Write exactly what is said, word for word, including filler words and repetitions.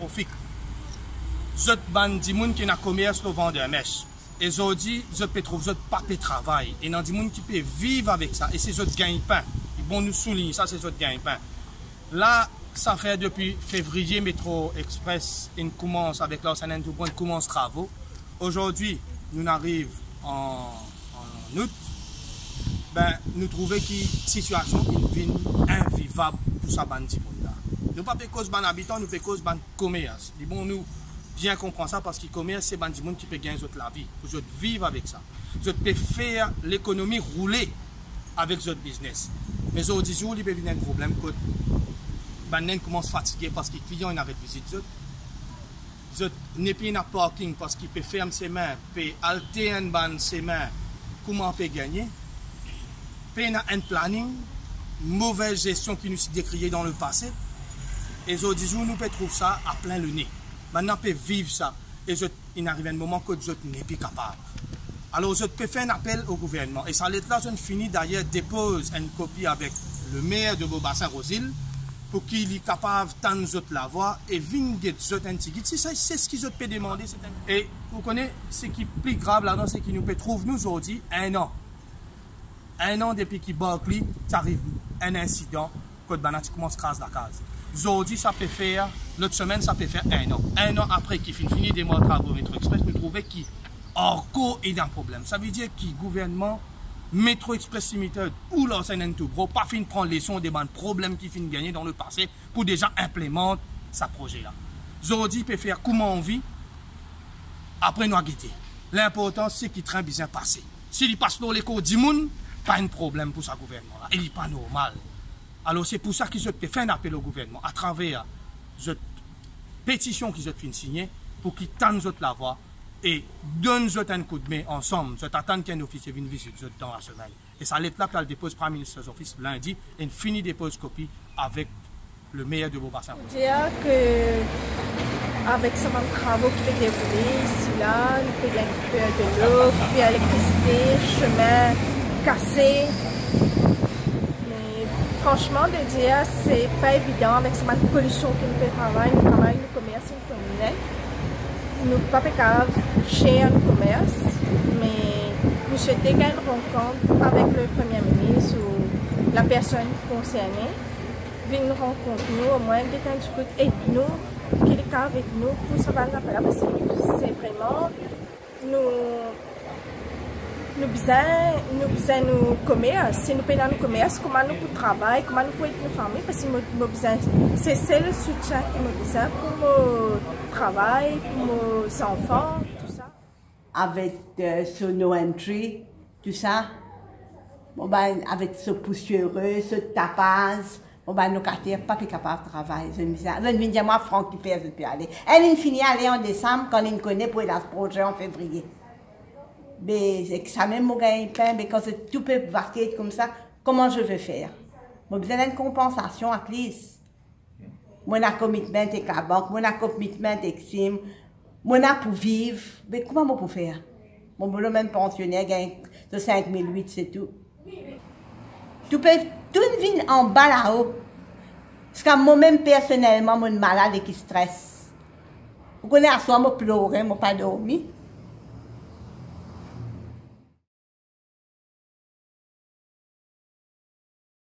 Tofik, zot bann dimoun ki ena komers lor Vandermesh, e zordi zot pe trouv zot pa pe travay. Ena dimoun ki pe viv avek sa, e se zot gagnpin. Bon, nou soulign sa, se zot gagnpin. La, sa fer depi fevriye Metro Express inn koumans avek Larsen and Toubro, inn koumans travo. Ozordi, nou'nn ariv an, an out. Be, nou trouve ki sitiasion inn vinn invivab pou sa bann dimoun la. Nou pa pe koz bann abitan, nou pe koz bann komers. Li bon nou bien konpran sa, parski komers se bann dimoun ki pe gagn zot lavi, pou zot viv avek sa. Zot pe fer lekonomi roule avek zot biznes. Me zordi zour, li pe vinn enn problem kot bann la inn koumans fatige parski klian inn aret vizit zot. Zot nepli ena parking parski pe ferm sime, pe altern bann sime kouma pe gagne. Pena enn planning, move zestion ki nou ti dekriye dan lepase. E zordi zour nou pe trouv sa a plin lene. Bann la pe viv sa, e zot, inn ariv enn moman kot zot nepli kapav. Alor zot pe fer enn apel o gouvernman, e sa let la zot inn fini dayer depoz enn kopi avek le maire de Beau Bassin, Rosile, pou ki li kapav tann zot lavwa e vinn get zot enn tigit. Se sa, se seki zot pe demande, se enn, e ou kone, seki pli grav ladan, seki nou pe trouv nou zordi enn an. Enn an depi ki Barclay ti ariv enn insidan kot bann la ti koumans kraz lakaz. Zordi sa pe fer, lot semenn sa pe fer enn an. Enn an apre ki finn fini demar travo Metro Express, nou trouve ki ankor ena problem. Savedir ki gouvernman, Metro Express Limited ou Larsen and Toubro pa finn pran leson de bann problem ki finn gagne dan lepase pou deza inplimant sa proze la. Zordi pe fer kouma anvi, apre nou a gete. Linportan seki tren bizin pase. Si li pas lor lekor dimoun, pa enn problem pou sa gouvernman la, e li pa normal. Alor se pou sa ki zot pe fer enn apel o gouvernman atraver zot petision ki zot finn signe, pou ki tann zot lavwa e donn zot enn koudme ansam. Zot atann ki enn ofisie vinn vizit zot dan lasemenn. E sa let la pe al depoz Prime Minister's Office lindi, e inn fini depoz kopi avek le maire de Beau Bassin. Dir ke avek sa bann travo ki pe deroule isi la, nou pe gagn ki per delo, ki per elektrisite, semin kase. Me fransman de dir, se pa evidan avek sa bann kondisyon ki nou pe travay, nou travay, nou komers, nou komine. Nou pa pe kapav ger nou komers, me nou swete gagn rankontre avek le Premie Minis ou lapersonn konserne, vinn rankont nou, omwin get enn dikout ed nou, ki li kapav ed nou pou sa bann zafer la, parski se vreman nou, nou bizin, nou bizin nou komers. Si nou pena nou komers, kouma nou pou travay, kouma nou pou ed nou fami? Parski mo, mo bizin, se sel soutien ki mo bizin pou mo travay, pou mo zanfan, tou sa. Avek, euh, so no entry, tou sa, bon, ben, avek so pousiere, so tapaz, bon, ben, nou kater pa pe kapav travay. Zot vinn, zot vinn dir mwa, Frank ki fer, zot pe ale. E linn fini ale an desam, kan linn kone pou ena proze an fevriye. Be, ek sa mem mo gagn pin, be kan zot tou pe vake koumsa, comment je vais faire? Mo bizin enn konpansasion, at least. Mo ena commitment ek labank, mo ena commitment ek sim, mo ena pou viv, be kouma mo pou fer? Mo, mo mem pansyoner, gagn so sink mil wit, se tou. Tou pe, tou vinn anba lao. Ziska mo mem personelman, mo malad ek stres. Ou kone, aswar mo plore, mo pa dormi.